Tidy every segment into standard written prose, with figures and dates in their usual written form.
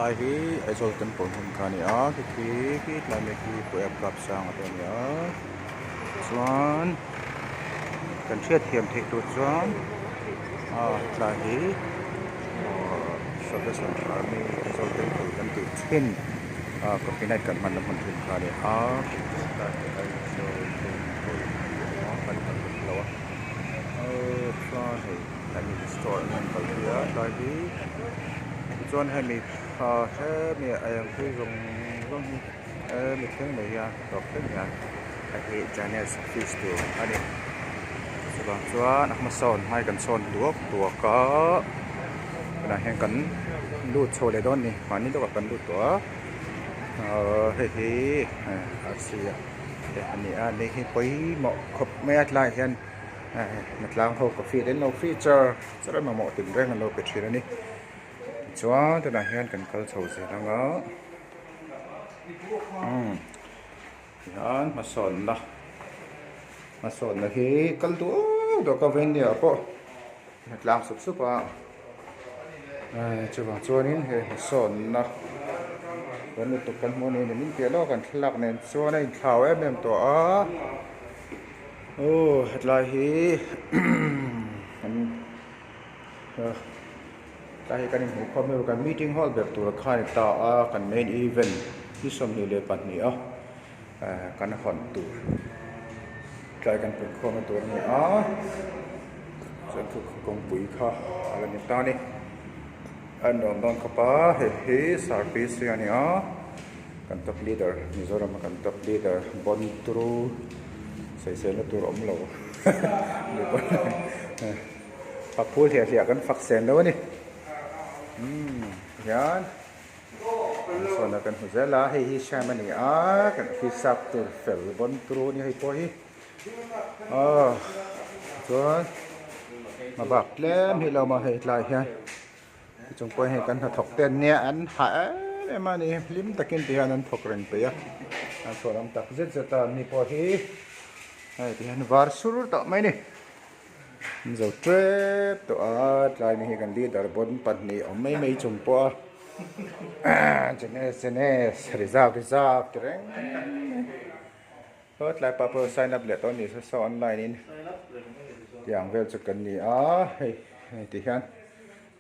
Lai hi Aizawl temple hmun kha a ni a khi khi khi tlai mek hi Puia club sang a te a ni a chuan kan hriat thiam theih tur chuan ah tlai hi aw Salvation Army Aizawl temple kan tih thin ah coffee night kan hmanna hmun thin kha a ni a tlai hi Aizawl temple a ni a kan kal lo a aw chuan hei. Hemi store an kal phei a tlai hi tichuan hemi ah hemi a eng phei zawng zawng hi hemi thleng mai hian tawp thleng hian hei hi janes office tur a ni chuvang chuan a hmasawn hmai kan sawn duak duak a tunah hian kan lut chho leh dawn a ni mahni lawkah kan lut tawh a ahh hei hi arsi te a ni a ni hi pawimawh khawp mai a tlaiah hian. Hnatlang ho coffee te an lo feature char a mamawh tin reng an lo pe thin a ni tichuan tunah hian kan kal chho zel ang a umm tihian hmasawnna hmasawnna hi kal duh duh ka venue ah pawh hnatlang sup sup a chuvang chuanin he hmasawnna kan lutuk kan hmuh a ni min piah lawk an thlalak nen chuan a inthlau em em tawh a. Aw hetlai hi kan hetlai hi kan inhmuh khawm emaw kan meeting hall ber tur kha a ni ta a kan main event ni 22 a kan hawn tur tlai kan pun khawmna tur a ni a chuan thu kawngpui kha a la ni ta a ni a nuam dawn khawp a hei hi service hi a ni a. Kan top leader Mizoram a kan top leader bon turu sawiselna tur awm lo a phul hliah hliah kan fak sen lo a ni umm hian sawn a kan hmu zel a hei hi sham a ni a kan office sap tur fel bon turu a ni hei pawh hi aw chuan hmabak tlem hi lo maw hei tlai hian. Chung pawh hei kan hnathawk te an nia an hah em em a ni hlim takin ti hian an thawk reng peih a an chhuah lam tak zet zet a an ni pawh hi hei ti hian var sur tawh mai a ni an zo tep tawh a tlai ni hi kan leader bawn pahnih awm mai mai chung pawh a jenes jenes reserve reserve ti reng mai a tlai pa pawh sign up leh tawh a ni saw online in tiang vel chu kan ni a hei hei ti hian.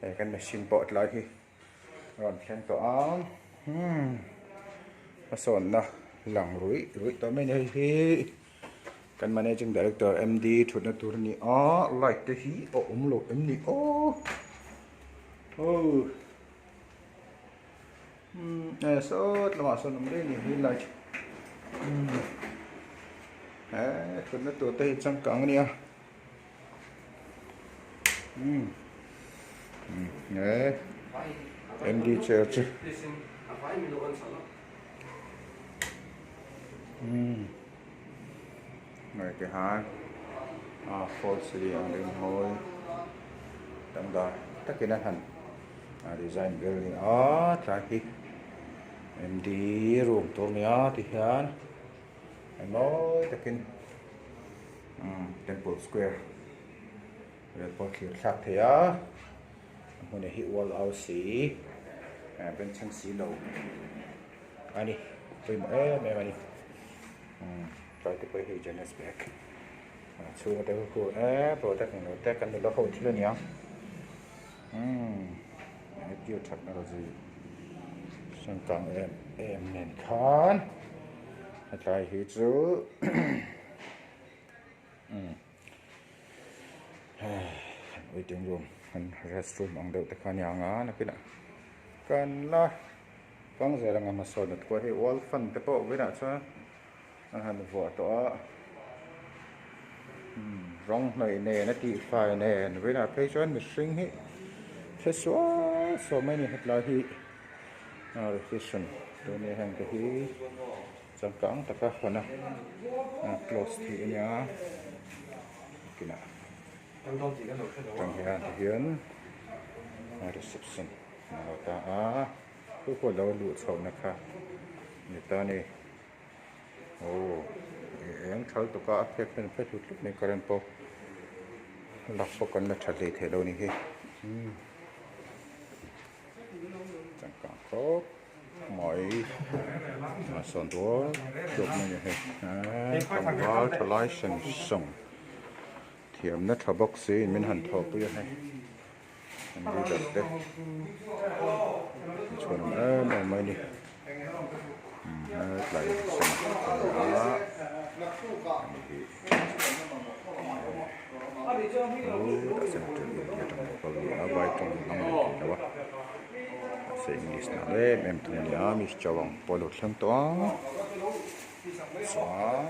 Hei kan machine pawh tlai hi a rawn thleng tawh a umm hmasawnna lang ruih ruih tawh mai a ni hei hi kan managing director M D thutna tur a ni a light te hi a awm loh em ni aw aw umm e sawt lamah sawn awm daih a ni hi light umm he thutna tur te hi changkang a nia. M D chair chu hei ti khan a false ceiling ang deuhin mawi dangdai takin a han design vel a ni a tlai hi M D room tur a ni a tihian mawi takin. Temple square vel pawh thlir thlak thei a a hmun hi ual au si bengchheng si lo a ni pawimawh em em a ni tlai te pawh hei Janes bag a chhunga te khu e product englo te kan nula ho thil a niang umm pure technology changkang em em nen khan hetlai hi chu. Waiting room an rest room ang deuh te kha a ni ang a nakinah kan la kang zel ang a hmasawn at kual hei wall fan te pawh vawiinah chuan an han vuah tawh a rawng hnawih nen a tihfai nen vawiinah phei chuan mihring hi hre sual sual mai a ni hetlai hi reception tur a nia heng te hi. Changkang taka hawn a close theih a nia kinah tang hian ti hian reception a lo ta a chu pawh lo luh chhohna kha ni ta a ni aw eng thal tuk a a phek hian a phe tlut tlut mai current pawh lak pawh kan la tha hlei thei lo a ni hi changkang. khawp mai a sawn dual duak mai a ni hei eee tlangval tha lai seng sawng thiamna tha bawk siin min han thawhpui a hei an leader te an chhuanawm em em mai a ni hetlai sana a ni hi. Chutah central india atang lo kal a ni a vai tawng hmang leh thei lo a mahse english dan em em thung a ni a miss chawang pawh a lo thleng tawh a chuan.